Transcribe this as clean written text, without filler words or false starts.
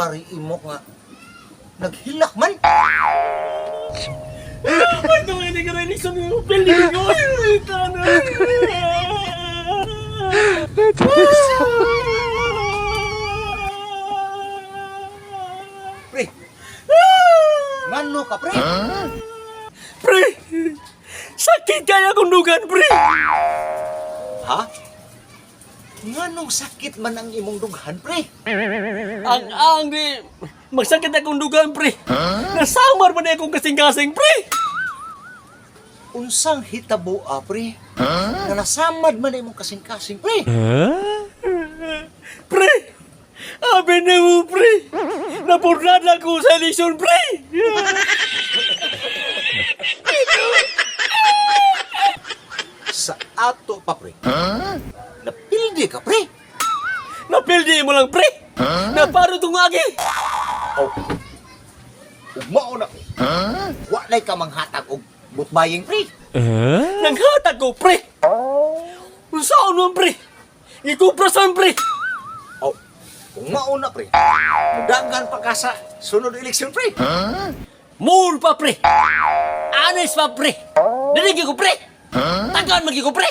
pare imo nga naghilak man. Ay, nung hindi ka na sa mga piling ko. Ay, tana. Pre. Ngano ka, pre? Pre! Sakit kaya akong dugan, pre! Ha? Nganong sakit man ang imong dughan, pre? Ang di, magsakit akong dugan, pre. Nasamar man akong kasing-kasing, pre. Unsang hitabo, ah, pre? Nga nasamad man ang imong kasing-kasing, pre. Pre! Abi na mo, pre! Napurnad lang ko sa eleksyon, pre! Sa ato pa, pre. Napildi ka, pre. Napildi mo lang, pre! Naparo tong agi! Oh. Ugmao na. Wa nay ka manghatag og butbaying, pre. Nanghatag ko, pre! Unsaon man, pre? Gikuprasan, pre! Oh. Kung mao na, pre. Mudagan pa ka sa sunod eleksyon, pre. Mul pa, pre! Anes pa, pre! Dili ko, pre! Tagaan magi ko, pre!